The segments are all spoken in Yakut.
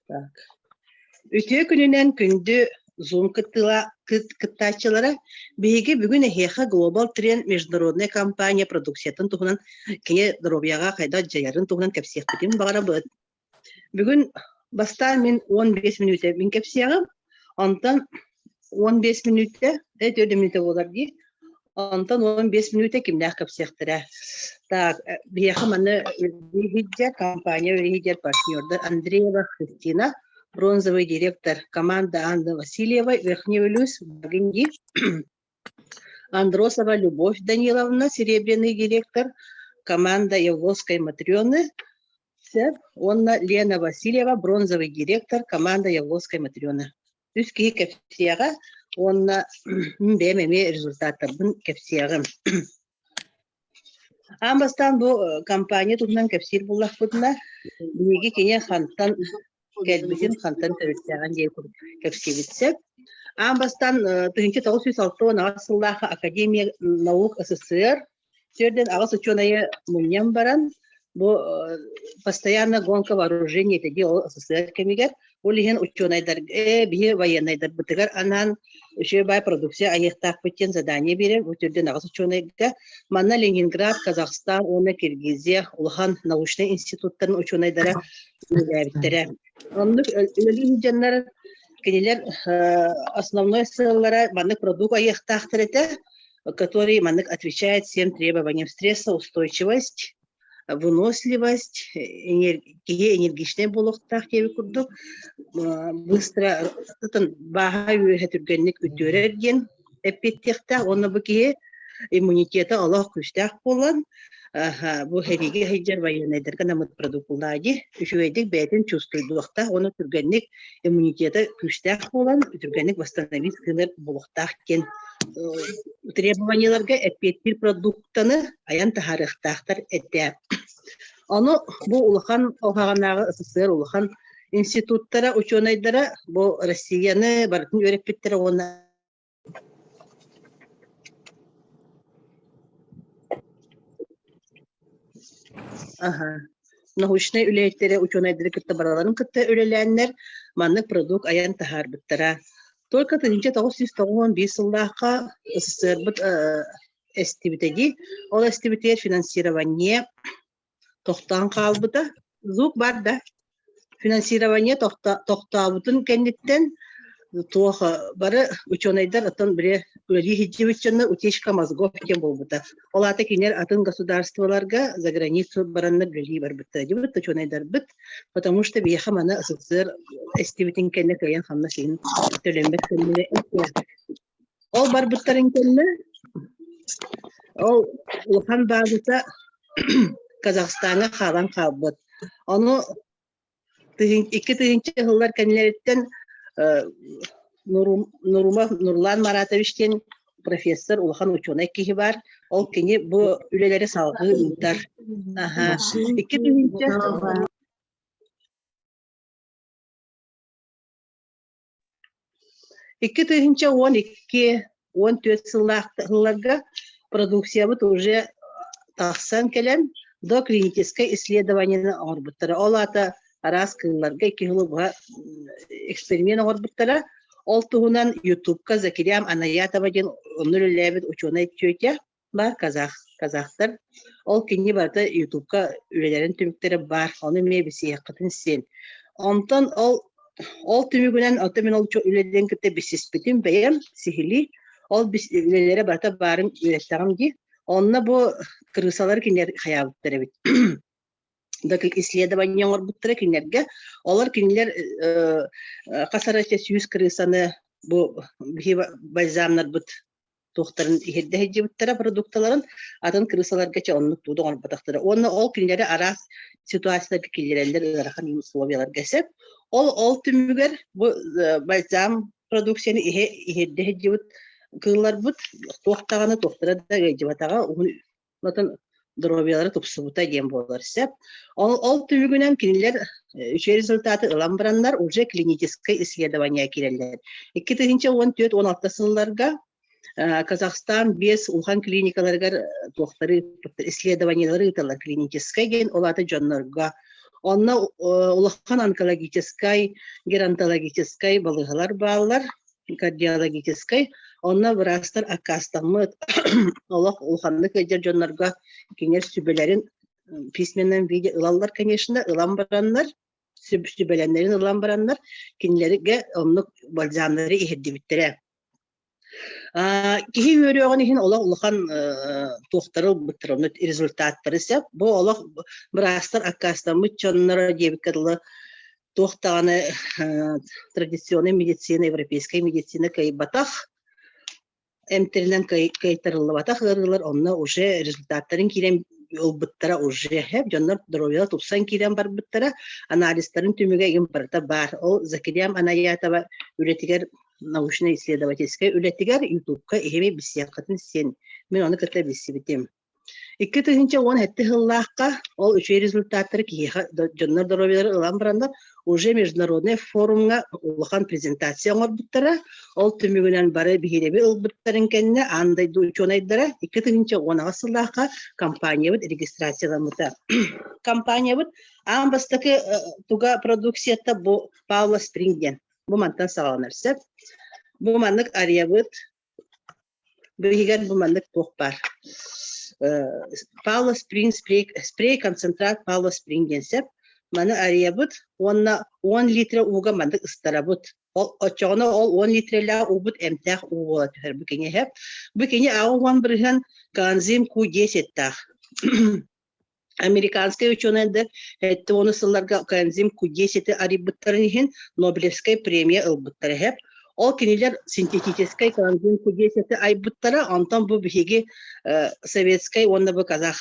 Так. Үтүө күнүнэн күндү Zoom кыттааччылара, биһиги бүгүн эһиэхэ Global Trend международнай компания продукциятын туһунан кини доруобуйаҕа хайдах дьайарын туһунан кэпсиэхпитин баҕарабыт. Бүгүн бастаан мин 15 мүнүүтэ мин кэпсиэҕим, онтон 15 мүнүүтэ, 4 мүнүүтэ буолар дии. Онтон 15 мүнүүтэ кимнээх кэпсиэхтэрэ. Так, биһиэхэ маны үлэлии компания үлэлиир партнердар Андреева Христина, бронзовый директор команда Анна Васильева, Верхний Вилюс, Багинди, Андросова Любовь Даниловна, серебряный директор, команда Явловской Матрены, Сөп уонна Лена Васильева, бронзовый директор, команда Явловской Матрены. Үс киһи кэпсиэҕэ уонна мин бэйэм эмиэ результаттарбын кэпсиэҕим. Аан бастаан бу компания туһунан кэпсиир буоллахпытына, биһиги кини хантан кэлбитин, хантан төрүттээҕин диэн курдук кэпсиибит сөп. Аан бастаан 1968 сыллаахха Академия наук СССР Сиэрдэн аҕыс учуонайы мунньан баран, бу постоянно гонка вооружений этэ дии ол СССР кэмигэр. Ол иһин учуонайдарга ээ биһи военнайдарбытыгар анаан үчүгэй баай продукция айыахтаахпыт диэн задание биэрэр. Бу төрдүн аҕыс учуонайга. Манна Ленинград, Казахстан уонна Киргизия улахан научнай институттарын учуонайдара үлэлээбиттэрэ. Оннук үлэлии сылдьаннар кинилэр основной сыаллара маннык продукт айыахтаахтар этэ, который маннык отвечает всем требованиям стрессоустойчивость, выносливость, киһи энергичнэй буолуохтаах диэбит курдук, быстро бааһа үөһэ түргэнник үтүөрэр диэн эппиэттиэхтээх уонна бу киһи иммунитета олох күүстээх буолан бу сэриигэ сылдьар военнайдарга намыт продукулаади үчүгэйдик бэйэтин чувствуйдуохтаах уонна түргэнник иммунитета күүстээх буолан түргэнник восстановить гынар буолуохтаах диэн требованиеларга эппиэттиир продуктаны айан таһаарыахтаахтар этэ. Ону бу улахан оһаҕанааҕы СССР улахан институттара, учуонайдара бу Россияны барытын үөрэппиттэрэ уонна Аха. Научнай үлэһиттэри, учуонайдары кытта барыларын кытта үлэлээннэр маннык продукт айан таһаарбыттара. Только 1991 сыллаахха СССРбыт эстибитэ дии. Ол эстибитигэр финансирование тохтоон хаалбыта. Звук бар да? Финансирование тохтообутун кэнниттэн туох бары учуонайдар оттон били үлэлии сылдьыбыт дьоннор утечка мозгов диэн буолбута. Ол аата кинилэр атын государстволарга за границу бараннар үлэлии барбыттара дибит учуонайдарбыт, потому что биһиэхэ маны СССР эстибитин кэннэ кыайан хамнас иһин төлөммөт кэннэ Ол барбыттарын кэннэ ол улахан баазата Казахстаҥҥа хаалан хаалбыт. Ону 2000 сыллар кэннилэриттэн Нурумов Нурлан Маратович диэн профессор, улахан учуонай киһи баар. Ол кини бу үлэлэри салҕыы ыытар. Аха. 2000 2012-14 сылларга продукциябыт уже тахсан кэлэн доклиническай исследованиены оҥорбуттара. Ол аата араас кыылларга икки сылы быһа эксперимент оҥорбуттара. Ол туһунан Ютубка Закирям Анаятова диэн онно үлэлээбит учуонай тетя баар казах казахтар. Ол кини барыта Ютубка үлэлэрин түмүктэрэ баар. Ону эмиэ билсиэххитин син. Онтон ол ол түмүгүнэн оттон мин ол үлэлэрин кытта билсиспитим бэйэм сиһилии. Ол үлэлэрэ барыта баарын үөрэттэҕим дии. Онно бу крысалар кинилэр хайаабыттар эбит. Исследование оҥорбуттара кинилэргэ. Олор кинилэр хас эрэ 100 крысаны бу биһи бальзамнарбыт туохтарын иһирдэ сылдьыбыттара продукталарын атын крысаларга чэ оннук тууду оҥорботохторо уонна ол кинилэри араас ситуацияларга киллэрэллэр ыарахан условияларга сөп ол ол түмүгэр бу бальзам продукцияны иһэ иһирдэ сылдьыбыт кыылларбыт туох даҕаны туохтара да ыалдьыбатаҕа уһун Онтон доруобуйалара тупсубута диэн буолар сөп. Ол, ол түмүгүнэн кинилэр үчүгэй результаты ылан бараннар уже клиническое исследование киирэллэр. 2014-16 сылларга Казахстан биэс улахан клиникаларыгар туохтары исследованиелары ыыталлар клиническай диэн, ол аата дьоннорго. Онно улахан онкологическай, геронтологическай балыыһалар бааллар, кардиологическай. Онно быраастар аккаастаммыт олох улаханнык ыалдьар дьоннорго кинилэр сүбэлэрин письменном виде ылаллар, конечно, ылан бараннар, сүбэлэннэрин ылан бараннар, кинилэргэ оннук бальзамнары иһэрдибиттэрэ. Киһи үөрүөҕүн иһин олох улахан туохтары ылбыттар, онно результаттары сөп. Бу олох быраастар аккаастаммыт дьонноро диэбиккэ дылы туох даҕаны традиционная медицина, европейская медицина кыайбатах, эмтэринэн кыайтарыллыбатах ыарыылар онно уже результаттарын киирэн ылбыттара уже дьоннор здоровьялара тупсан киирэн барбыттара, анализтарын түмүгэ им барыта баар. Ол Закирям Анаятова үлэтигэр научно-исследовательскай үлэтигэр Ютубка иһими билсиэххитин син. Мин ону кытта билсибитим. 2017 сыллаахха ол үчүгэй результаттары киһиэхэ дьоннор доруобуйаларын ылан бараннар уже международный форумҥа улахан презентация оҥорбуттара. Ол түмүгүнэн бары биһирэби ылбыттарын кэннэ аан дойду учуонайдара 2018 сыллаахха компаниябыт регистрацияламмыта. Компаниябыт аан бастакы туга продукцията бу Павла Спринг диэн. Бу мантан саҕаланар сөп. Бу маннык ариябыт Быыһыгар бу маннык туох баар. Павло Спринг спрей, спрей концентрат Павло Спринг диэн сөп. Маны арыйабыт уонна 10 литра ууга маннык ыстарабыт. Ол оччоҕуна ол 10 литрэлээх уубут эмтээх уу буола түһэр бу киниэхэ. Бу кини 80% коэнзим Q10-таах. Американскай учуонайдар 70 сылларга коэнзим Q10 арыйбыттарын иһин Нобелевскай премия ылбыттар эһэп. Ол кинилэр синтетическэй коэнзим Q10 айбыттара, онтон бу биһиги советскай уонна бу казах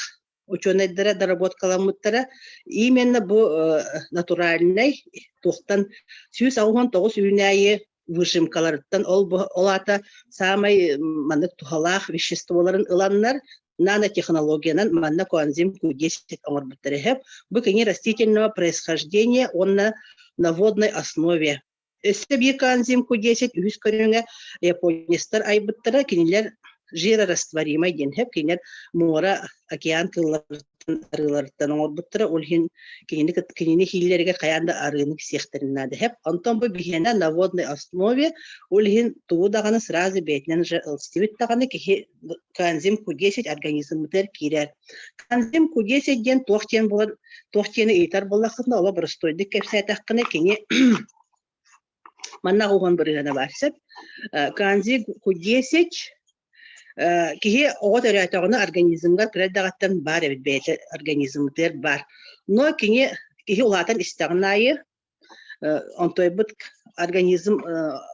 учуонайдара доработкаламмыттара. Именно бу натуральнай туохтан 189 үүнээйи выжимкаларыттан ол ол аата саамай маннык туһалаах веществоларын ыланнар нанотехнологиянан манна коэнзим Q10 оҥорбуттар эһэ. Бу кини растительного происхождения уонна на водной основе. Өссө биир коэнзим Q10 үһүс көрүҥэ японецтар айбыттара кинилэр жирорастворимай диэн хэп кинилэр муора океан кыылларыттан арыыларыттан оҥорбуттара ол иһин кинини кинини иһииллэригэр хайаан да арыыны сиэхтэрин наада хэп онтон бу биһиэнэ на водной основе ол иһин тугу даҕаны сразу бэйэтинэн же ылсыбыт даҕаны киһи коэнзим Q10 организммытыгар киирэр. Коэнзим Q10 диэн туох диэн буолар туох диэни ыйытар буоллаххытына олох боростуойдук кэпсээтэххинэ кини Манна уһун бырыһыана баар сөп. Коэнзим Q10 киһи оҕо төрөөтөҕүнэ организмыгар кыра эрдэҕиттэн баар эбит бэйэтэ организмытыгар баар. Но кини киһи улаатан истэҕин аайы онтойбут организм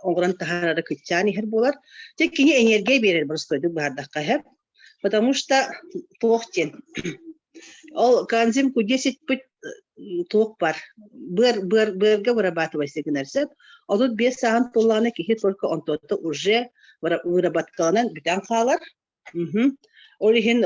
оҥорон таһаарара кыччаан иһэр буолар. Дьэ кини энергия биэрэр боростуойдук быһаардахха сөп. Потому что туох диэн ол коэнзим Q10 туох бар быар быар быарга вырабатывайся гынар сөп. 35 сааһын туоллаҕына киһи только онтуота уже выработкаланан бүтэн хаалар. Ол иһин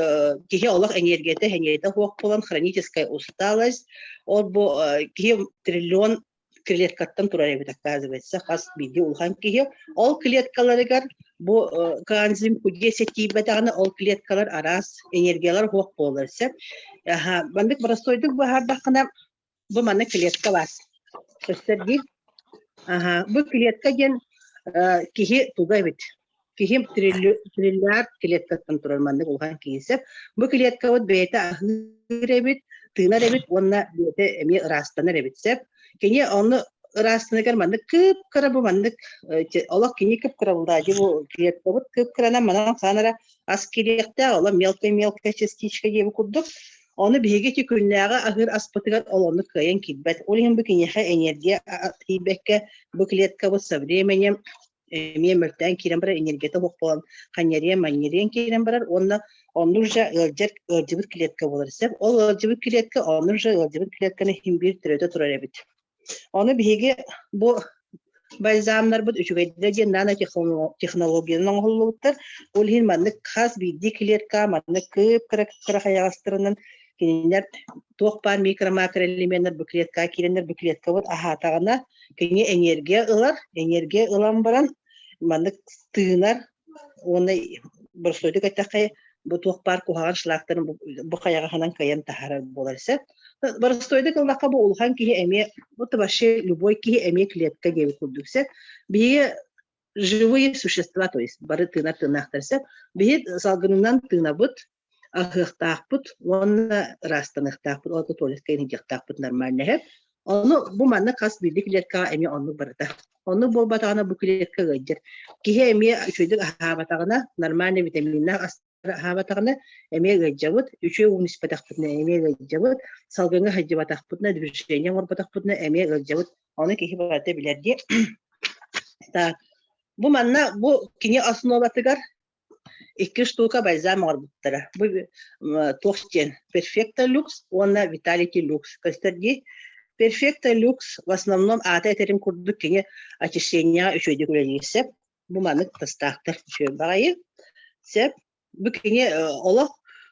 киһи олох энергията энергията суох буолан хроническая усталость ол бу киһи триллион клеткаттан турар эбит оказывается хас биирдии улахан киһи ол клеткаларыгар бу коэнзим Q10 тиийбэтэҕинэ ол клеткалар араас энергиялар суох буолар сөп. Маннык боростуойдук быһаардаххына бу маннык клетка баар. Көстөр дии. Аха, бу клетка диэн киһи туга эбит. Киһи триллиард клеткаттан турар маннык улахан киһи сөп. Бу клеткабыт бэйэтэ аһыыр эбит, тыынар эбит уонна бэйэтэ эмиэ ыраастанар эбит сөп. Кини ону ыраастаныгар маннык кып-кыра бу маннык олох кини кып-кыра булдаадьы бу клеткабыт кып-кыранан манан хаанара ас кириэхтээх, олох мелкая-мелкая частичка диэби курдук. Ону биһиги ити күннээҕи аһыыр аспытыгар ол оннук кыайан киирбэт. Ол иһин бу киниэхэ энергия тиийбэккэ бу клеткабыт со временем эмиэ мөлтөөн киирэн барар, энергията суох буолан ханньарыйан манньарыйан киирэн барар уонна оннук же ыалдьар ыалдьыбыт клетка буолар сөп. Ол ыалдьыбыт клетка оннук же ыалдьыбыт клетканы иһин биир төрөтө турар эбит. Ону биһиги бу бальзамнарбыт үчүгэйдэрэ диэн нанотехнологиянан оҥоһуллубуттар. Ол иһин маннык хас биирдии клетка маннык кып-кыра кыра хайаҕастарынан кинилэр туох баар микро-макроэлеменнэр бу клеткаҕа киирэннэр бу клеткабыт аһаатаҕына кини энергия ылар, энергия ылан баран маннык тыынар. Уонна боростуойдук эттэххэ, бу туох баар куһаҕан шлактарын бу хайаҕаһынан кыайан таһаарар буолар сөп. Боростуойдук ыллахха бу улахан киһи эмиэ, вот вообще любой киһи эмиэ клетка диэбит курдук сөп. Биһиги живые существа, то есть бары тыынар тыыннаахтар сөп. Биһи салгынынан тыынабыт, аһыахтаахпыт уонна ыраастаныахтаахпыт, ол туалетка иһдьиэхтаахпыт нормально сөп. Ону бу манна хас биирдии клеткаҕа эмиэ оннук барыта. Оннук буолбатаҕына бу клетка ыалдьар. Киһи эмиэ үчүгэйдик аһаабатаҕына, нормальный витаминнаах астары аһаабатаҕына эмиэ ыалдьабыт, үчүгэй ууну испэтэхпитинэ эмиэ ыалдьабыт, салгыҥҥа сылдьыбатахпытына, движение оҥорботохпутуна эмиэ ыалдьабыт. Ону киһи барыта билэр дии. Так, бу манна бу кини основатыгар Икки штука бальзам оҥорбуттара. Бу туох диэн Perfecta Lux уонна Vitality Lux көстөр дии. Perfecta Lux в основном аата этэрин курдук кини очищениеҕа үчүгэйдик үлэлиир сөп. Бу маннык тастаахтар үчүгэй баҕайы. Сөп. Бу кини олох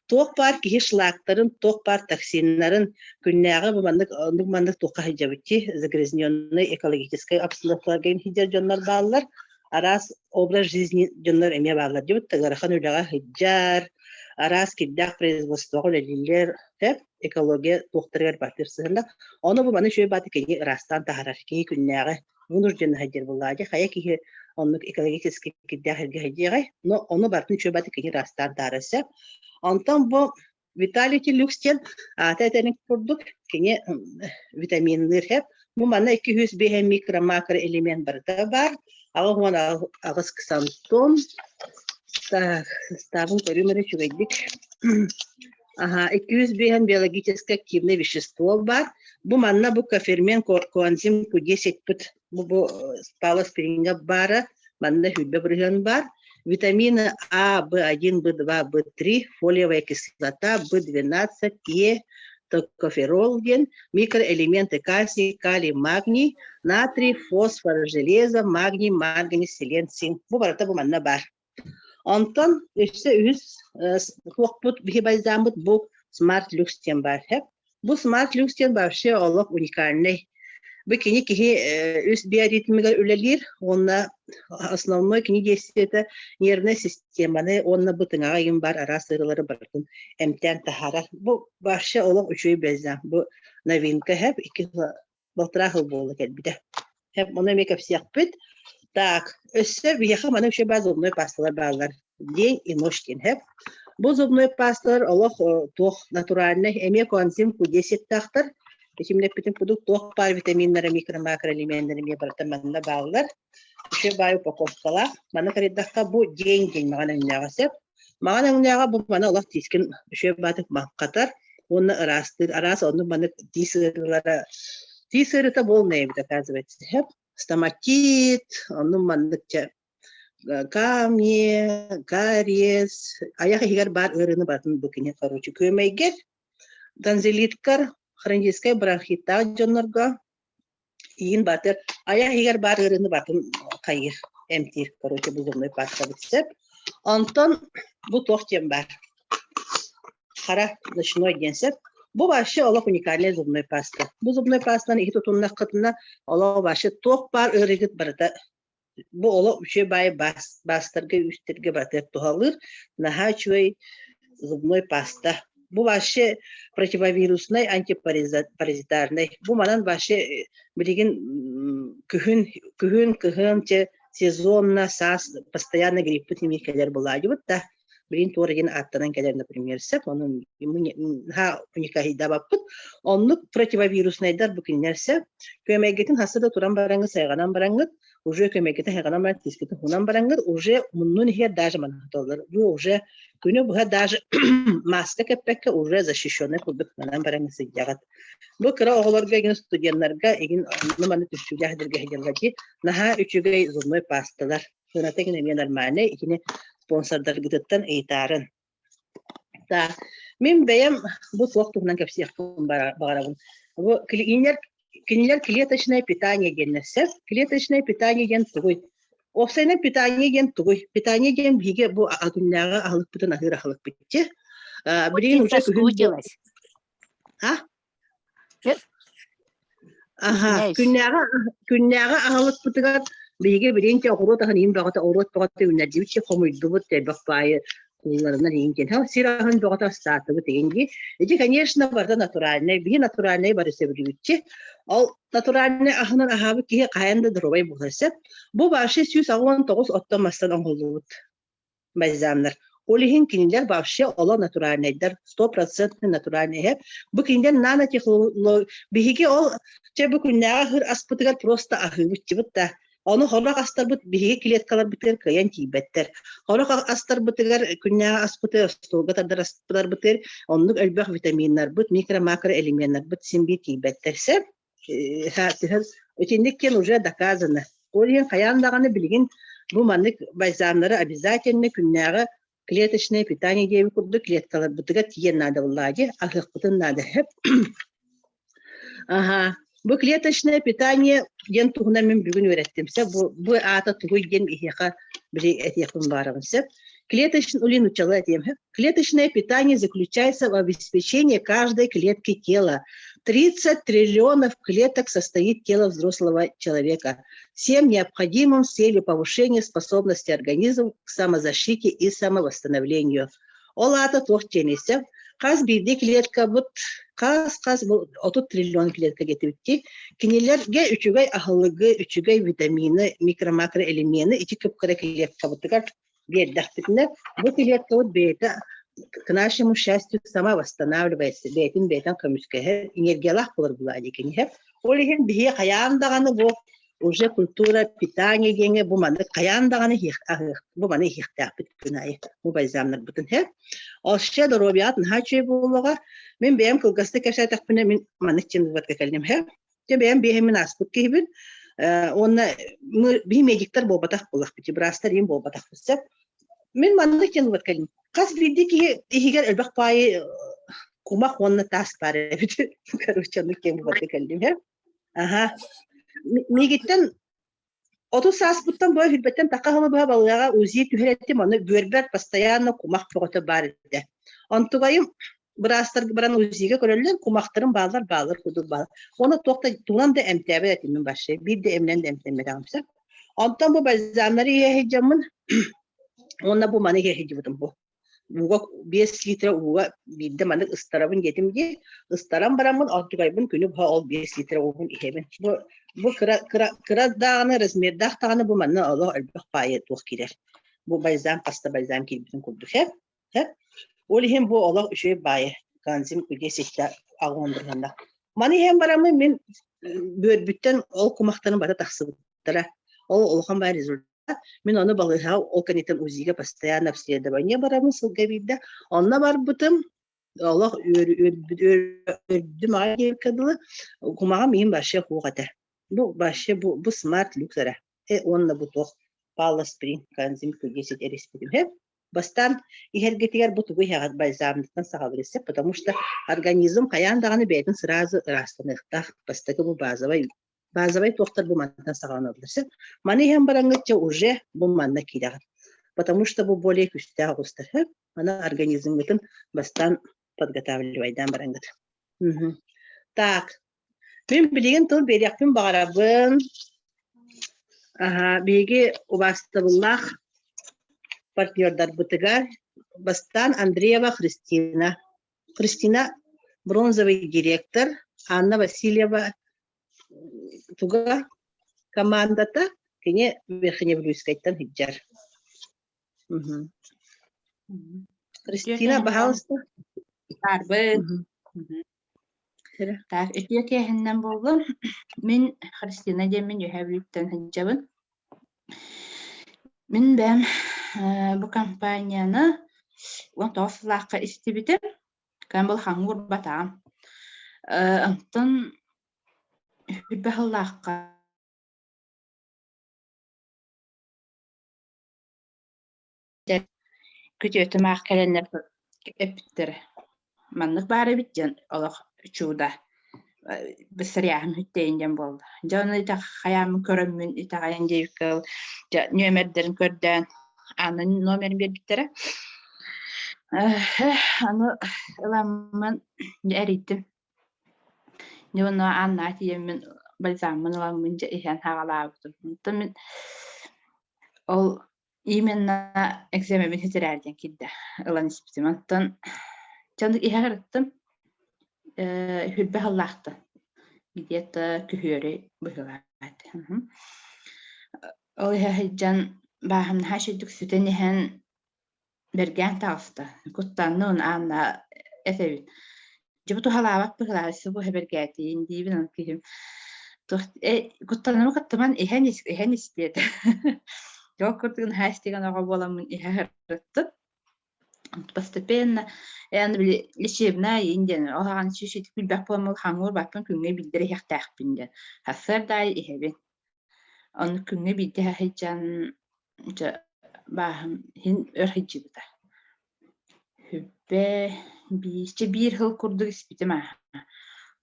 туох баар киһи шлактарын, туох баар токсиннарын күннээҕи бу маннык оннук маннык туохха сылдьабыт дии загрязненный экологическай обстановкаларга сылдьар дьоннор бааллар. Араас образ жизни дьоннор эмиэ бааллар диэбит ыарахан үлэҕэ сылдьар, араас кирдээх производствоҕа үлэлииллэр, сөп, экология туохтарыгар бартыыр сыһыаннаах. Ону бу маны үчүгэй бааты кини ыраастаан таһаарар, киһи күннээҕи вынужденно сылдьар буоллаҕа дии, хайа киһи оннук экологически кирдээх сиргэ сылдьыаҕай, но ону барытын үчүгэй бааты кини ыраастаан таһаарар сөп. Онтон бу Виталий Люкс диэн аата этэрин курдук кини витаминныыр һэп. Бу манна 205 микро-макроэлемент барыта баар. 88 ксантом. Так, составын көрүм эрэ үчүгэйдик. Аха, 205 биологически активное вещество баар. Бу манна бу кофермент коэнзим Q10 бу бу спалоспиринга баара манна хүлбэ бырыһыан баар витамины А, В1, В2, В3, фолиевая кислота, В12, Е, токоферол диэн микроэлементы кальций, калий, магний, натрий, фосфор, железо, магний, марганец, селен, цинк. Бу барыта бу манна баар. Онтон өссө үһүс туохпут биһи бальзаммыт бу Smart Lux диэн баар. Бу Smart Lux диэн вообще олох уникальный. Бу кини киһи үс биоритмигэр үлэлиир уонна основной кини действиета нервнай системаны уонна бу тыҥаҕа иҥин баар араас ыарыылары барытын эмтээн таһаарар. Бу вообще олох үчүгэй бальзам. Бу новинка хэп икки балтараа сыл буолла кэлбитэ. Ону эмиэ кэпсиэхпит. Так, өссө биһиэхэ маны үчүгэй баар зубной пасталар бааллар. День и ночь диэн хэп. Бу зубной пасталар олох туох натуральный, эмиэ коэнзим Q10-таахтар. Итимнэппитин курдук туох баар витаминнара, микро-макроэлеменнэр эмиэ барыта манна бааллар. Үчүгэй баай упаковкалаах. Маны карыйдахха бу день диэн маҕан өҥнөөҕө сөп. Маҕан өҥнөөҕө бу маны олох тиискин үчүгэй баатык маҥхатар уонна ыраастыыр. Араас оннук маннык тиис ыарыылара тиис ыарыыта буолнай эбит оказывается. Сөп. Стоматит, оннук маннык чэ камни, кариес, айах иһигэр баар ыарыыны барытын бу кини короче күөмэйгэр, тонзиллиткар, хроническай бронхиттаах дьоннорго Иин батыр, айах иһигэр баар ыарыыны батын хайыыр, эмтиир, короче, бу зубной пастабыт сөп. Онтон бу туох диэн баар? Хара ночной диэн сөп. Бу вообще олох уникальный зубной паста. Бу зубной пастаны иһит утуннаххытына олох вообще туох баар ыарыыгыт барыта Бу олох үчүгэй баайы баастарга, үүстэргэ барытыгар туһалыыр. Наһаа үчүгэй зубной паста. Бу вообще противовируснай, антипаразитарнай. Бу манан вообще билигин күһүн, күһүн, кыһын, чэ сезонно, саас постоянно гриппит эмиэ кэлэр булаадьыбыт да. Билигин туора диэн ааттанан кэлэр, например, сөп. Онон наһаа уникаһыйдабаппыт. Оннук противовируснайдар бу кинилэр сөп. Күөмэйгитин хаста да туран бараҥҥыт, сайҕанан бараҥҥыт, уже күөмэйгитин сайҕанан баран, тиискитин уһунан бараҥҥыт, уже муннун иһигэр даже манаталлар. Бу уже күнү быһа даже маска кэппэккэ уже защищенный курдук манан бараҥҥыт сылдьаҕыт. Бу кыра оҕолорго игин студеннарга игин онно маны түссүүлээх диргэ сылдьаллар дии. Наһаа үчүгэй зубной пасталар. Сыаната игин эмиэ нормальный, итини спонсордаргытыттан ыйытаарын. Так, мин бэйэм бу туох туһунан кэпсиэхпин баҕарабын. Бу кинилэр, кинилэр клеточное питание диэннэр сөп. Клеточное питание диэн тугуй? Уопсайынан питание диэн тугуй? Питание диэн биһиги бу күннээҕи аһылыкпытын аһыыр аһылыкпыт дии. Билигин уже күһүн... А? Аха, күннээҕи күннээҕи аһылыкпытыгар Биһиги билигин оҕуруот аһын иһин бөҕөтө, оҕуруот бөҕөтө үүннэрдибит, хомуйдубут, элбэх баайы куулларынан иһин диэн. Сир аһын бөҕөтө астаатыбыт иһин дии. Ити, конечно, барыта натуральнай. Биһи натуральнай бары сөбүлүүбүтчи. Ол натуральнай аһынан аһаабыт киһи хайан да доруобай буолар сөп. Бу вообще 189 оттон мастан оҥоһуллубут бальзамнар. Ол иһин кинилэр вообще олох натуральнайдар, стопроцентный натуральный иһэ. Бу кинилэр нанотехнология биһиги ол чэ бу күннээҕи аһыыр аспытыгар просто аһыыбыт да. Ону хорох астарбыт биһиги клеткаларбытыгар кыайан тиийбэттэр. Хорох астарбытыгар күннээҕи аспыты остуолга тардар аспытарбытыгар оннук элбэх витаминнарбыт, микро-макро элеменнарбыт син биир тиийбэттэр. Сөп? Итинник диэн уже доказано. Ол иһин хайаан даҕаны билигин бу маннык бальзамнары обязательно күннээҕи клеточное питание диэбит курдук клеткаларбытыгар тиийэн наада буоллаҕа дии, аһыахпытын наада. Аха. Бу клеточное питание диэн туһунан мин бүгүн үөрэттим. Сөп, бу аата тугуй диэн иһиэхэ били этиэхпин баарабын. Сөп. Клеточное, или нучала этиэм. Клеточное питание заключается в обеспечении каждой клетки тела. 30 триллионов клеток состоит тело взрослого человека. Всем необходимым с целью повышения способности организма к самозащите и самовосстановлению. Ол аата туох диэн хас биирдии клеткабыт хас-хас 30 триллион клетка диэтибит Кинилэргэ үчүгэй аһылыгы, үчүгэй витамины, микро-макроэлемены ити кып-кыра клеткабытыгар биэрдэхпитинэ, бу клеткабыт бэйэтэ к нашему счастью сама восстанавливается, бэйэтин бэйэтин көмүскэһэр, энергиялаах буолар буолаа дии киниһэ. Ол иһин биһиги хайаан даҕаны бу уже культура питания диэҥҥэ бу маны хайаан даҕаны бу маны иһиэхтээхпит күн аайы бу бальзамнарбытын һэ. Още доруобуйаҕыт наһаа үчүгэй буолуоҕа. Мин бэйэм кылгастык кэпсээтэхпинэ мин маннык диэн выводка кэллим һэ. Дьэ бэйэм биэһиммин ааспыт киһибин. Уонна биһи медиктар буолбатах буоллахпыт, быраастар им буолбатахпыт сөп. Мин маннык диэн выводка кэллим. Хас биирдии киһи иһигэр элбэх паайы кумах уонна таас баар эбит. Короче, оннук диэн выводка кэллим һэ. Аха. Миигиттэн 30 сааспыттан быһа сүүрбэттэн тахха сылы быһа балыыһаҕа УЗИ түһэр этим, ону бүөрбэр постоянно кумах бөҕөтө баар этэ. Онтугайым быраастар баран УЗИ-га көрөллөр, кумахтарым бааллар, бааллар курдук бааллар. Уонна туох да тугунан да эмтээбэт этим мин вообще, биир да эминэн да эмтэммэтэҕим сөп. Онтон бу бальзамнары иһэ сылдьаммын уонна бу маны иһэ сылдьыбытым бу. Ууга 5 литра ууга биирдэ маннык ыстарабын диэтим дии. Ыстаран бараммын онтукайбын күнү быһа ол 5 литра уубун иһэбин. Бу кыра кыра кыра даҕаны размердаах даҕаны бу манна олох элбэх паайы туох киирэр. Бу бальзам хаста бальзам киирбитин курдук һэ. Һэ. Ол иһин бу олох үчүгэй баайы. Коэнзим Q10 аҕыҥ Маны иһэн бараммын мин бүөрбүттэн ол кумахтарын бары тахсыбыттара. Ол улахан баай результат. Мин ону балыыһаҕа ол кэнниттэн УЗИ-га постоянно обследование барабын сылга биирдэ. Онно барбытым, олох үөрдүм аҕай диэбиккэ дылы, кумаҕым иһин вообще суох этэ. Бу вообще бу смарт люкс эрэ. Уонна бу туох Палла Спринг коэнзим Q10 эриспитим. Бастаан иһэргитигэр бу тугу иһэҕит бальзамныттан саҕалыыр потому что организм хайаан даҕаны бэйэтин сразу ыраастаныахтаах. Бастакы бу базовай Базовай туохтар бу мантан саҕаланаллар. Сөп. Маны иһэн бараҥҥыт дьэ уже бу манна киирэҕит. Потому что бу более күүстээх оҕустар. Сөп. Маны организмҥытын бастаан подготавливайдаан бараҥҥыт. Так, мин билигин тыл биэриэхпин баҕарабын. Аха, биһиги убаастабыллаах партнердарбытыгар бастаан Андреева Христина. Христина бронзовый директор, Анна Васильева туга командата кини Верхневилюйскайтан сылдьар. Христина, пожалуйста. Баарбын. Так, үтүө киэһэннэн буоллун. Мин Христина диэммин Үөһээ Бүлүүттэн сылдьабын. Мин бэйэм бу компанияны 19 сыллаахха истибитим. Кэмбл хаҥҥа урбатаҕым. Онтон сүүрбэ сыллаахха күтүөтүм аах кэлэннэр эппиттэрэ маннык баар эбит диэн олох чудо бысырыйааһын хүттэйин диэн буолла. Дьэ ону хайааммын көрөммүн итэҕэйэн диэбиккэ дьэ нүөмэрдэрин көрдөөн Анна номерин биэрбиттэрэ. Аны ыламмын эрийдим. Дьэ онно Аннаҕа тиийэммин. бальзаммын ыламмын дьэ иһэн хаҕалаабытым. Онтон мин ол именно экзамеммин ситэрээр диэн киирдэ ылан испитим. Онтон дьону иһэ сырыттым. Хүрбэ сыллаахтан где-то күһүөрү быһыылаах этэ. Ол иһэ сылдьан бааһым наһаа үчүгдүк сүтэн иһэн бэргээн таҕыста. Куттаннын Анна этэбин. Дьэ бу туһалаабат быһыылаах өссө бу бэргээтиин диибин аны киһим туох куттанымы кыттыман иһэн ис иһэн ис диэтэ. Дьэ ол курдук наһаа истигэн оҕо буоламмын иһэ сырыттым. Постепенно эн били лечебная диэн ол аҕан сүүс билбэх буоламмын хаҥыыр баппын күҥҥэ биирдэ иһиэхтээхпин диэн. Сарсыарда аайы иһэбин. Онно күҥҥэ биирдэ сылдьан дьэ бааһым иһин өр сылдьыбыта. Сүбэ биирчэ биир сыл курдук испитим ааһа.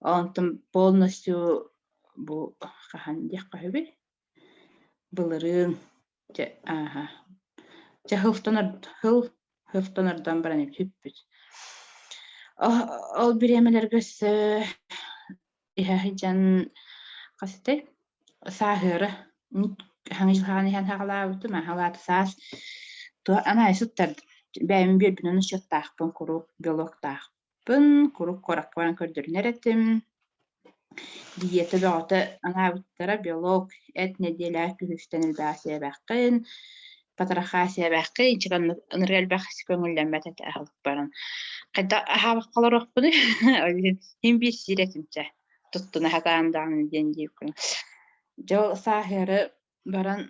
Онтон полностью бу хаһан диэххэ сөбүй? Былырыын дьэ ааһа. Дьэ сылтан сыл сылтан ордон баран сүппүт. Ол бириэмэлэргэ өссө иһэ сылдьан хас этэй сааһыары хаҥыйылҕаан иһэн саҕалаабытым аһалаата саас туох анаайы суттардым бэйэм биэрбинэн учуоттаахпын куруук белоктаахпын куруук куоракка баран көрдөрүнэр этим диета бөҕөтө анаабыттара белок эт нэдиэлэ күһүстэн элбэҕи сиэбэххин потроха сиэбэххин ынырык элбэх көҥүллэммэт этэ аһылык баран хайдах аһаабакка олоруохпунуй ол иһин син биир сиир этим чэ туттуна сатаан даҕаны диэн диэбиккин дьэ ол сааһыары баран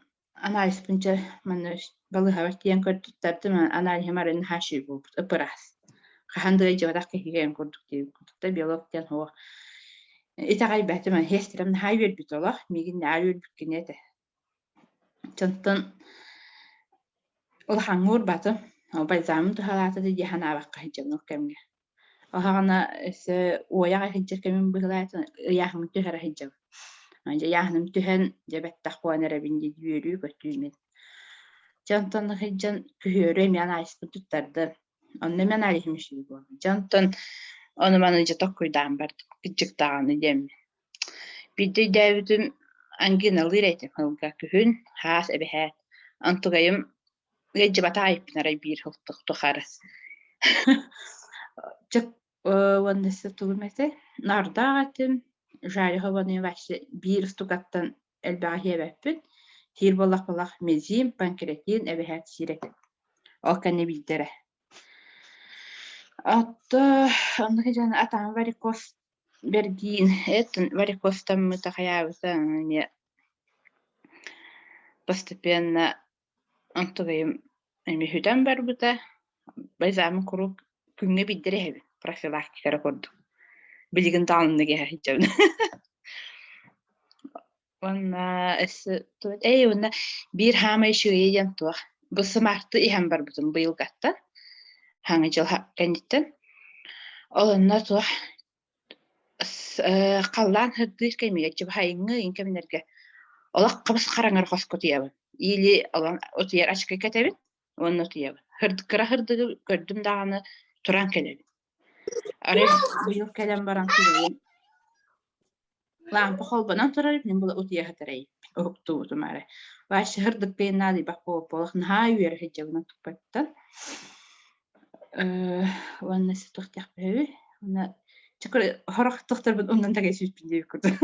анализпын чэ манна балыыһабар тиийэн көрдүттэрдим аналиһым арыйан наһаа үчүгэй буолбут ып-ыраас хаһан да ыалдьыбатах киһигэ курдук диэбит курдук да белок диэн суох итэҕэйбэтим сиэстирэм наһаа үөрбүт олох миигин наһаа үөрбүккүн этэ Онтон улахаҥҥа уурбатым, бальзамым туһалаата да дии санаабакка сылдьабын ол кэмҥэ. Оһоҕуна өссө уойаҕа сылдьар кэмим быһыылаата ыйааһыным түһэрэ сылдьабын. Дьэ ыйааһыным түһэн, дьэ бэттэх буолан эрэбин дии үөрүү-көтүү мин. Дьэ онтон сылдьан күһүөрү эмиэ анализпын туттардым. Онно эмиэ аналиһым үчүгэй буолла. Дьэ онтон ону-маны дьэ токкуйдаан бардым, кырдьык даҕаны диэммин. Биирдэ өйдөөбүтүм ангиналыыр этим сылга күһүн, хаас эбэһээт. Онтугайым ыалдьыбатах айыппын арай биир сыл тухары. Чэ уонна тугум этэй? Наардаах этим, жареһованы вообще биир устукаттан элбэҕи сиэбэппин. Сиир буоллахпына мезим, панкреатин эбэһээт сиир этим. Ол кэннэ биирдэрэ. Отто оннук дьон атаҕым варикоз Бэргиин эт варикозтаммыта хайаабыта эмиэ постепенно онтугайым эмиэ сүтэн барбыта. Бальзамын куруук күҥҥэ биирдэ эрэ иһэбин профилактика эрэ курдук. Билигин даҕаны иһэ сылдьабын. Уонна өссө эй уонна биир хаамай үчүгэйэ диэн туох бу сымаахты иһэн барбытым быйылгаттан хаҥа дьыл кэнниттэн. Ол онно туох халлаан сырдыыр кэмигэр чыбыһайыҥҥы ыйын кэмнэргэ олох хабыс хараҥар хоско утуйабын. Или олон утуйар очки кэтэбин уонна утуйабын. Кыра сырдыгы көрдүм даҕаны туран кэлэбин. Арай быйыл кэлэн баран күнүгүн Лаампа холбонон турар, мин була утуйа сытар уһуктубутум арай. Вообще сырдыкпын наадыйбах буолуох наһаа үөрэ сылдьабын туппаттан. Уонна туохтаахпын уонна сорох тохторбун умнан тагай сүүспүн диэбит курдук.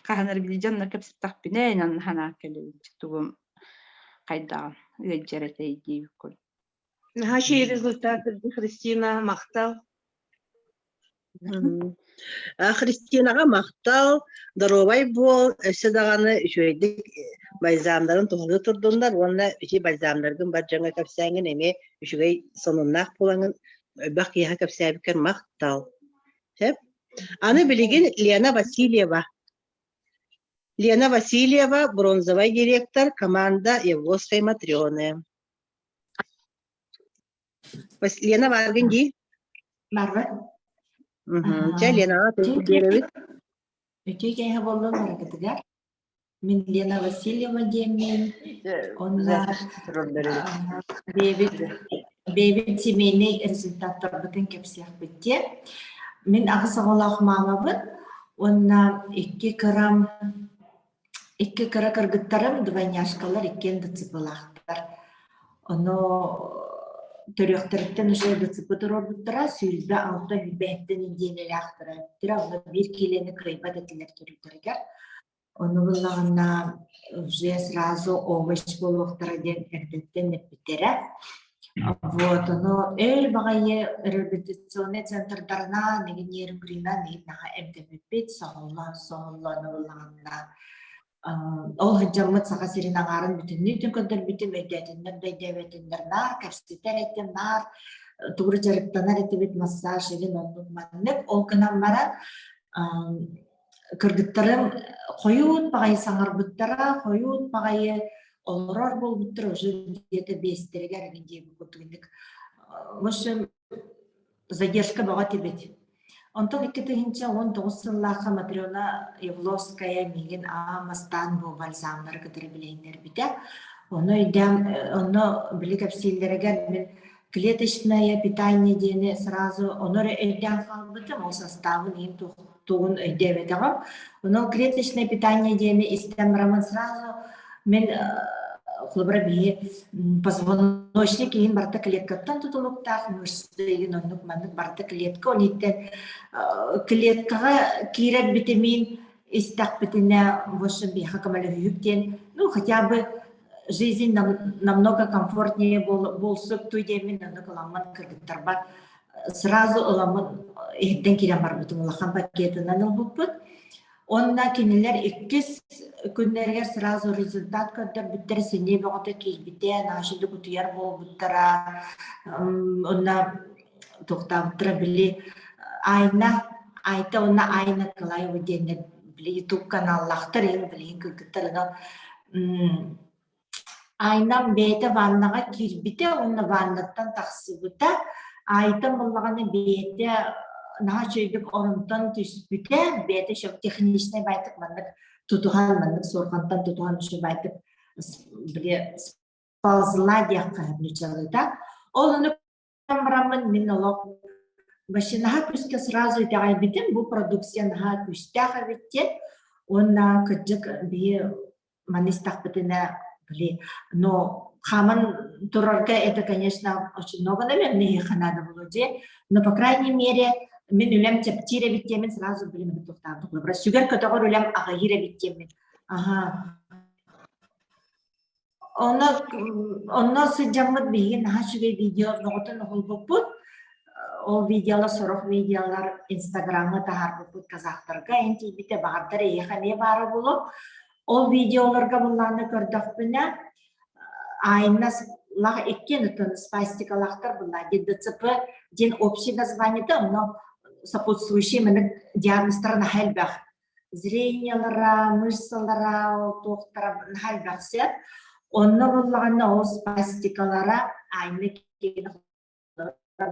Хаһан эрэ били дьоннор кэпсэттэхпинэ инан санаан кэлэбин тугум хайдаҕын ыалдьар этэй диэбит курдук. Наһаа үчүгэй результат Христина, махтал. Христинаҕа махтал, доруобай буол, өссө даҕаны үчүгэйдик бальзамнарын туһалыы турдуннар уонна ити бальзамнаргын бар дьоҥҥо кэпсээҥҥин эмиэ үчүгэй сонуннаах буолаҥҥын элбэх киһиэхэ кэпсээбиккэр махтал. Сөп. Аны билигин Лена Васильева. Лена Васильева, бронзовай директор, команда Евгосской Матрены. Лена бааргын дии? Барбат. Чэ, Ленаҕа биэрэбит. Үтүө киэһэ буоллун барыгытыгар. Мин Лена Васильева диэммин. Онно бэйэбит бэйэбит семейнэй результаттарбытын кэпсиэхпит диэн. Мин аҕыс оҕолоох маамабын. Уонна икки кырам икки кыра кыргыттарым двойняшкалар иккиэн ДЦП-лаахтар. Ону төрүөхтэриттэн уже ДЦП туруорбуттара, 26 сүүрбэһиттэн нэдиэлэлээх төрөөбүттэрэ, онно биир киилэни кыайбат этилэр төрүүрдэригэр. Ону буллаҕына уже сразу овощ буолуохтара диэн эрдэттэн эппиттэрэ. Вот, ону өр баҕайы реабилитационнай центрдарынан, игин нерюнгринан игин наһаа эмтэммиппит, соһуллан соһуллан ыллаҕына ол сылдьаммыт Саха сирин аҥаарын бүтүннүүтүн көрдөрбүтүм, өйдөөтүннэр да өйдөөбөтүннэр наар кэпсэтэр этим, наар тугу дьарыктанар этибит, массаж игин оннук маннык. Ол гынан баран кыргыттарым хойуут баҕайы саҥарбыттара, хойуут баҕайы олорор буолбуттара уже где-то биэстэригэр эҥин диэбит курдук инник в общем задержка бөҕө этибит. Онтон 2019 сыллаахха Матрена Явловская миигин аан бастаан бу бальзамнары кытары билиһиннэрбитэ. Ону өйдөөн, онно били кэпсииллэригэр мин клеточное питание диэни сразу ону эрэ өйдөөн хаалбытым, ол составын иһин тугун өйдөөбөтөҕүм. Онон клеточное питание диэни истэн бараммын сразу мин холобура биһи позвоночник иһин барыта клеткаттан тутулуктаах мышца иһин оннук маннык барыта клетка ол иһиттэн клеткаҕа киирэр битэмиин истэхпитинэ в общем биһиэхэ көмөлөһүһүк диэн ну хотя бы жизнь намного комфортнее буолсук туй диэммин оннук ыламмын кыргыттарбар сразу ыламмын иһиттэн киирэн барбытым улахан пакетынан ылбыппыт Онно кинилэр иккис күннэригэр сразу результат көрдөрбүттэр, сэниэ бөҕөтө киирбитэ, наашыдык утуйар буолбуттара, онно туохтаабыттара били Айна, Айта уонна Айна Николаева диэннэр били ютуб каналлаахтар, иһин билигин кыргыттар Айнам бэйэтэ ваннаҕа киирбитэ уонна ваннаттан тахсыбыта. Айтам буоллаҕына бэйэтэ наһаа үчүгэйдик оронтон түспүтэ, бэйэтэ еще техничнэй баайтык маннык тутуһан, маннык суорҕантан тутуһан үчүгэй баайтык били сползла диэххэ нууччалыыта. Ол ону бараммын мин олох вообще наһаа күүскэ сразу итэҕэйбитим, бу продукция наһаа күүстээх эбит диэн. Уонна кырдьык биһи маны истэхпитинэ били но хааман турарга это конечно очень много наверное их надо было дии но по крайней мере мин үлэм чэпчиир эбит диэмин сразу билим туохтаабыт сүгэр көтөҕөр үлэм аҕыйыыр эбит диэммин аха Онно онно сылдьаммыт биһиги наһаа үчүгэй видео бөҕөтүн уһулбуппут. Ол видеолар сорох видеолар инстаграмҥа таһаарбыппыт казахтарга эн тиийбитэ баҕардар эйиэхэ эмиэ баара буолуо. Ол видеоларга былааны көрдөхпүнэ айнас лах иккиэн оттон спастикалаахтар була ДЦП диэн общий названиета онно сопутствующий маннык диагнозтара наһаа элбэх зрениялара, мышцалара, туохтара наһаа элбэх сөп. Онно буллаҕына ол спастикалара айна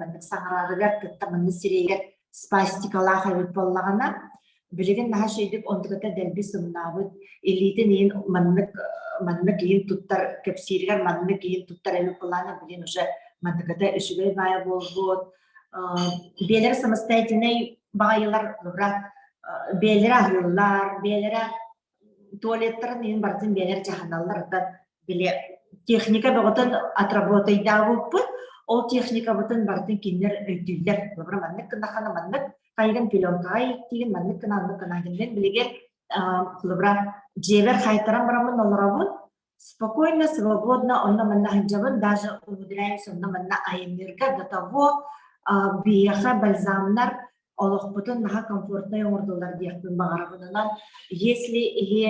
маннык саҥарарыгар кытта маннык сирэйигэр спастикалаах эбит буоллаҕына билигин наһаа үчүгэйдик онтуката дэлби сымнаабыт илиитин иһин маннык маннык иһин туттар кэпсииригэр маннык иһин туттар эбит буоллаҕына билигин уже манныката үчүгэй баайа буолбут биэлэрэ самостоятельнай баҕайылар бэйэлэрэ аһыыллар, бэйэлэрэ туалеттарын иһин барытын бэйэлэр дьаһаналлар. Оттон били техника бөҕөтүн отработайдаабыппыт, ол техникабытын барытын кинилэр өйдүүллэр. Холобура, маннык гыннаххына маннык хайыгын пеленкаҕа ииттиигин, маннык гына оннук гына диэн билигин холобура дьиэбэр хайтаран бараммын олоробун, спокойно, свободно онно-манна сылдьабын, даже умудряюсь онно-манна айанныырга до того биһиэхэ бальзамнар олохпутун наһаа комфортнай оҥордулар диэхпин баҕарабын. Онон если иһи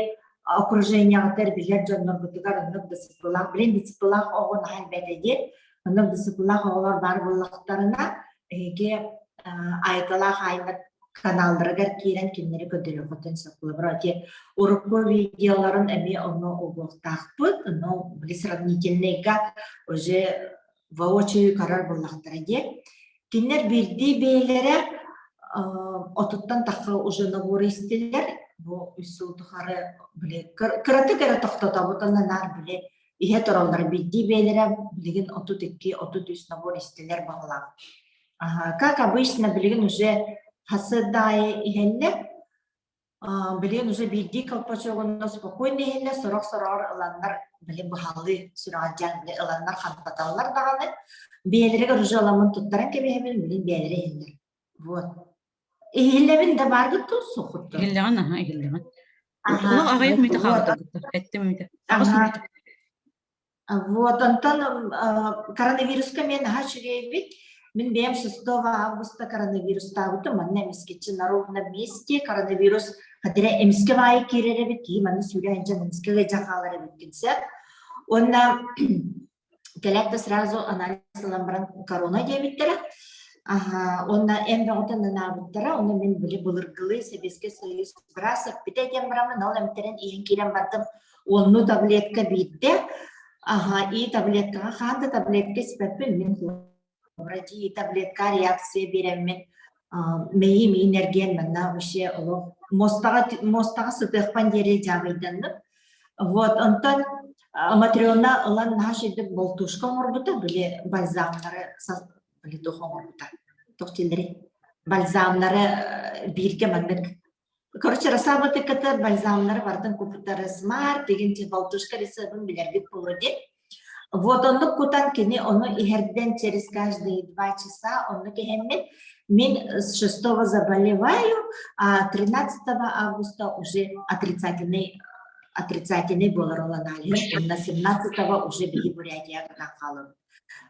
окружениеҕытыгар билэр дьонноргутугар оннук дысыппылаах, билин дысыппылаах оҕо наһаа элбээтэ диэн, оннук дысыппылаах оҕолор баар буоллахтарына, эһиги айталаах айнак каналларыгар киирэн кинилэри көрдөрүөххүтүн сөп. Холобура, ити урукку видеоларын эмиэ онно угуохтаахпыт, но били сравнительныйга уже воочию көрөр буоллахтара диэн. Кинилэр биирдии бэйэлэрэ отуттан тахха уже наборы истилэр. Бу үс сыл тухары били кыратык эрэ тохтотобут, онно наар били иһэ тураллар биирдии бэйэлэрэ билигин 32 33 набор истилэр баҕалаах. Как обычно билигин уже хасы да аайы иһэллэр. Билигин уже биирдии колпачогунна спокойно иһиллэ, сорох-сороҕор ыланнар били быһалыы сүрэҕэлдьээн били ыланнар хантаталлар даҕаны. Бэйэлэригэр уже ыламмын туттаран кэбиһэбин, билин бэйэлэрэ иһиллэр. Вот. Иһиллэбин да бааргыт туу суоххут дуо? Иһиллэҕин, аха, иһиллэҕин. Аха, Олох аҕыйах мүнүүтэ вот. хаалбыта эттим мүнүүтэ. Аҕыс Аха. мүнүүтэ. Вот, онтон коронавируска мен наһаа үчүгэйбит. Мин бэйэм 6 августа коронавирустаабытым. Манна эмискэччи на ровном месте коронавирус хатыра эмискэ баайы киирэр эбит, киһи манна сүүрэ сылдьан эмискэ ыалдьан хаалар эбиккин сөп. Уонна кэлээт да сразу анализ ылан баран корона диэбиттэрэ. Аха, уонна эн бөҕөтө нанаабыттара, ону мин били былыргылыы Сэбиэскэй Союз быраас эппитэ диэн бараммын, ол эмтэрин иһэн киирэн бардым. Онну таблетка биирдэ, аха, и таблеткаҕа хаан да таблетка испэппин, мин вроде таблетка реакция биэрэммин, мэйиим иин эргиэн манна вообще олох муостаҕа муостаҕа сытыахпан диэри дьаабыйданным. Вот, онтон Матрена ылан наһаа үчүгдүк болтушка оҥорбута, били бальзамнары били туох оҥорбута, туох дииллэрий бальзамнары бииргэ маннык Короче, расаабытыкката бальзамнары барытын куппуттара смарт деген че болтушка рецебин билэргит буолуо диэн. Вот оннук кутан кини ону иһэрдэн через каждые 2 часа оннук иһэммин мин с 6 заболеваю, а 13 августа уже отрицательный буолар ол анализ. На 17 уже биһи Бурятияга хаалабыт.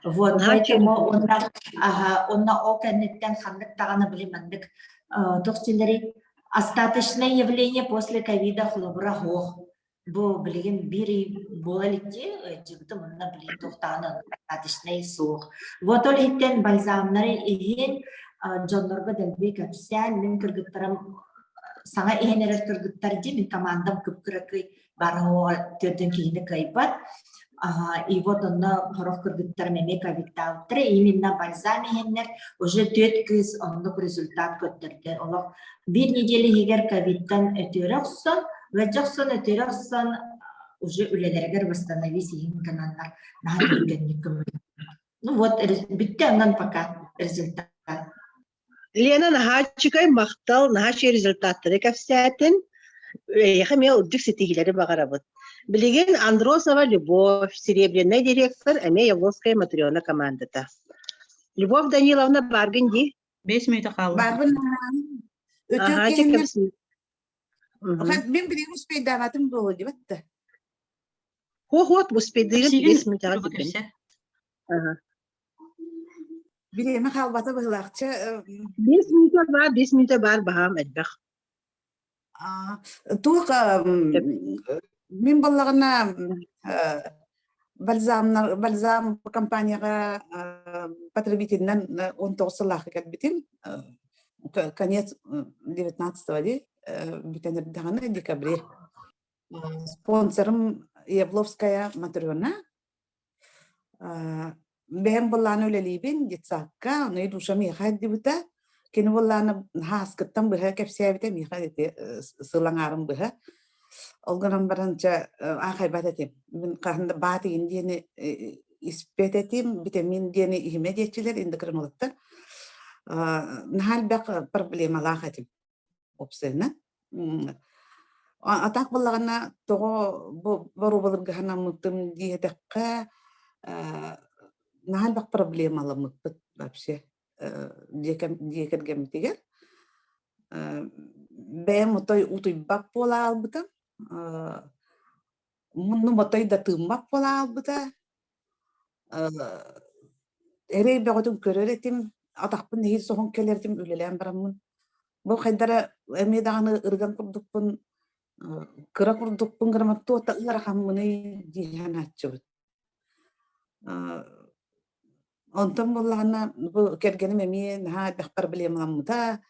Вот, поэтому онно, ага, онно ол кэнниттэн ханнык даҕаны били маннык туох дииллэрий остаточное явление после ковида холобура суох. Бу билигин биир ый буола илик дьыбытым онно билигин туох даҕаны остаточнай суох. Вот ол иһиттэн бальзамнары иһин дьоннорго дэлби кэпсээн мин кыргыттарым саҥа иһэн эрэр кыргыттар дии мин командам кып-кыракый барыһоҕа төрдүн киһини кыайбат. И вот онно сорох кыргыттарым эмиэ ковидтаабыттара именно бальзам иһэннэр уже түөрт кыыс оннук результат көрдөрдө. Олох биир неделя иһигэр ковидтан өтүөрэ охсон, ыалдьа охсон, өтүөрэ охсон уже үлэлэригэр восстановись иһин гынаннар наһаа түргэнник көмөлөһөр. Ну вот, бүттэ онон пока результат. Лена наһаа үчүгэй махтал, наһаа үчүгэй результаттары кэпсээтин. Эйиэхэ эмиэ үрдүк ситиһиилэри баҕарабыт. Билигин Андросова Любовь, серебряный директор, эмиэ Явловская Матрена командата. Любовь Даниловна бааргын дии? 5 мүнүүтэ хаалла. Баарбын Үтүө Аһаа, чэ киһиннэр кэпсии. Мин билигин успейдаабатым буолуо диэбэт да. Хуох-хуох, успейдыыгын Кэпсиигин 5 мүнүүтэҕэ Люба тиийдин. кэпсээ. Аха. Бириэмэ хаалбата быһыылаахча. 5 мүнүүтэ баар, 5 мүнүүтэ баар баһаам элбэх. Туох мин буоллаҕына бальзамнар бальзам компанияҕа потребителинэн 19 сыллаахха кэлбитим. Конец 19-го дии бүтэн эрдэҕинэ декабре. Спонсорым Явловская Матрена. Бэйэм былааны үлэлиибин детсадка, ону душа миэхэ илдьибитэ. Кини былааны һааскыттан быһа кэпсээбитэ, миэхэ ити сыл аҥаарын быһа. Ол гынан баран чэ аахайбат этим. Мин хаһан да баат игин диэни испэт этим, витамин диэни иһимэ диэччилэр эндокринологтар. Наһаа элбэх проблемалаах этим уопсайынан. Атаах буоллаҕына тоҕо бу боруобаларга диэтэххэ наһаа элбэх проблемаламмыппыт вообще дьиэ кэргэммитигэр. Бэйэм отой утуйбат буола хаалбытым. Муннум отой да тыыммат буола хаалбыта. Эрэй бөҕөтүн көрөр этим, атахпын нэһиил соһон кэлэр этим үлэлээн бараммын. Бу хайдара эмиэ даҕаны ырыган курдукпун, кыра курдукпун гынан туох да ыарахаммыный дии санааччыбыт. Онтон буоллаҕына бу кэргэним эмиэ наһаа элбэх проблемаламмыта,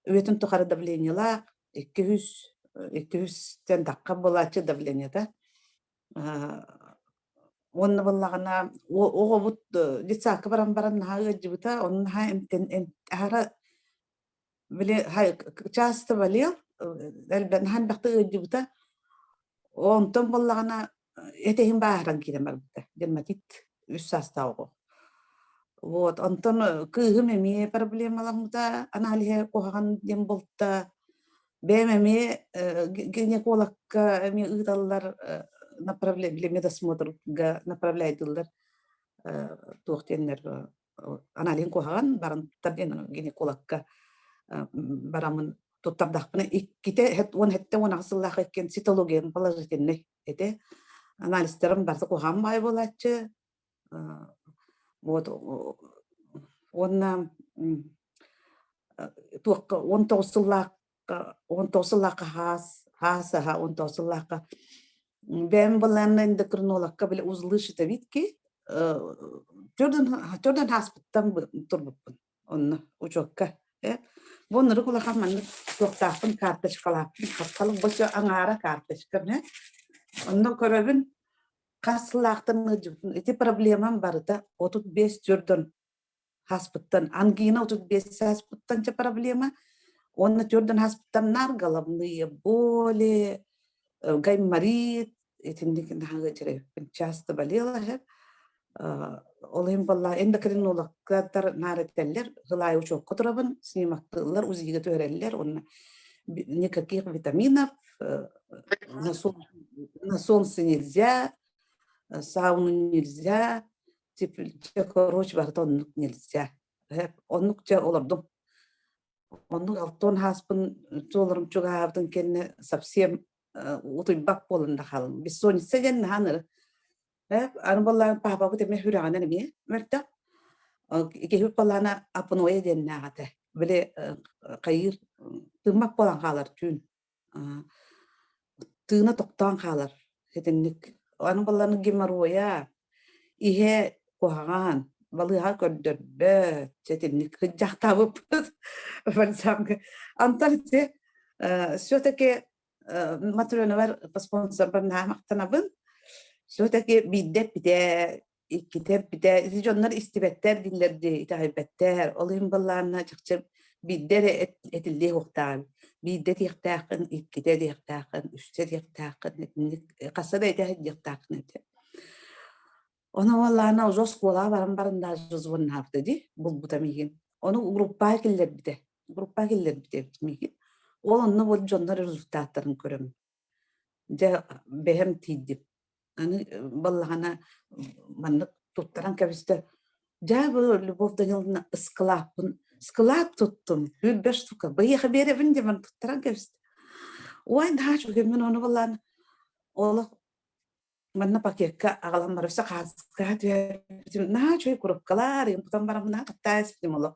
үйэтин тухары давлениелаах, 200 200-тэн тахха буолааччы давлениета. Уонна буоллаҕына оҕобут детсадка баран баран наһаа ыалдьыбыта, ону наһаа эмтэн аһара били часто болел, наһаа элбэхтик ыалдьыбыта. Онтон буоллаҕына этэһин бааһыран киирэн барбыта, дерматит үс саастаах оҕо. Вот, онтон кыыһым эмиэ проблемаламмыта, аналиһа куһаҕан диэн буолта. Бэйэм эмиэ гинекологка эмиэ ыыталлар направление медосмотрга направляйдыыллар туох диэннэр аналиһын куһаҕан баран диэн гинекологка бараммын туттардахпына иккитэ 17-18 сыллаах иккиэн цитологиям положительный этэ. Анализтарым барыта куһаҕан баай буолааччы. Вот уонна туохха 19 сыллаахха 19 сыллаахха хаас хаас аха 19 сыллаахха бэйэм былаанна эндокринологка били узлы щитовидки төрдөн хааспыттан турбуппун онно учуокка бу оннук улахан маннык туохтаахпын карточкалаахпын хапталык бочо аҥаара карточка онно көрөбүн Хас сыллаахтан ыалдьыбытын ити проблемам барыта 35 төрдөн хаспыттан ангина 35 сааспыттан чэ проблема уонна төрдөн хаспыттан наар головные боли гайморит итинник наһаа ыалдьар часто болела ол иһин буолла эндокринологтар наар этэллэр сыл аайы учуокка турабын снимактыыллар УЗИга түһэрэллэр уонна никаких витаминов на на солнце нельзя, сауну нельзя, короче, барыта оннук нельзя. Оннук дьэ олордум. Оннук алтон хааспын туоларым чугаһаабытын кэннэ совсем утуйбат буолан да хаалым. Бессонница диэн наһаа ынырык. Аны буоллаҕына паапабыт эмиэ сүрэҕинэн эмиэ мөлтөх. Киһибит буоллаҕына апноэ диэннээх этэ. Били хайыыр тыыммат буолан хаалар түүн. Тыына тохтоон хаалар итинник. Аны буоллаҕына геморройа, иһэ куһаҕан, балыыһа көрдөрбөт, дьэ итинник сыдьаахтаабыппыт бальзамҥа. Антон ити все-таки Матрёнабар спонсорбар наһаа махтанабын. Все-таки биирдэ эппитэ иккитэ эппитэ ити дьоннор истибэттэр дииллэр дии итэҕэйбэттэр ол иһин былаанна чахчы биирдэ эрэ этиллиэ суохтааҕын биирдэ этиэхтээххин иккитэ этиэхтээххин үстэ этиэхтээххин итинник хаста да этэ сылдьыахтааххын этэ ону уоллаана уже оскуолаҕа баран баран даже звоннаабыта дии булбута миигин ону группаҕа киллэрбитэ группаҕа киллэрбитэ эбит миигин ол онно вот дьоннор результаттарын көрөммүн дьэ бэйэм тиийдим Аны баллаҕана маннык туттаран кэбистэ. Дьэ, бу Любовь Даниловна ыскылааппын ыскылаап туттум, 25 штука, быйыаха биэрэбин диэн туттаран кэбистэ. Ой, наһаа үчүгэй, мин ону балаан олох манна пакекка аҕалан барар өссө хааска түһэрбитим. Наһаа үчүгэй курупкалар, тутан баран наһаа таптаа испитим олох.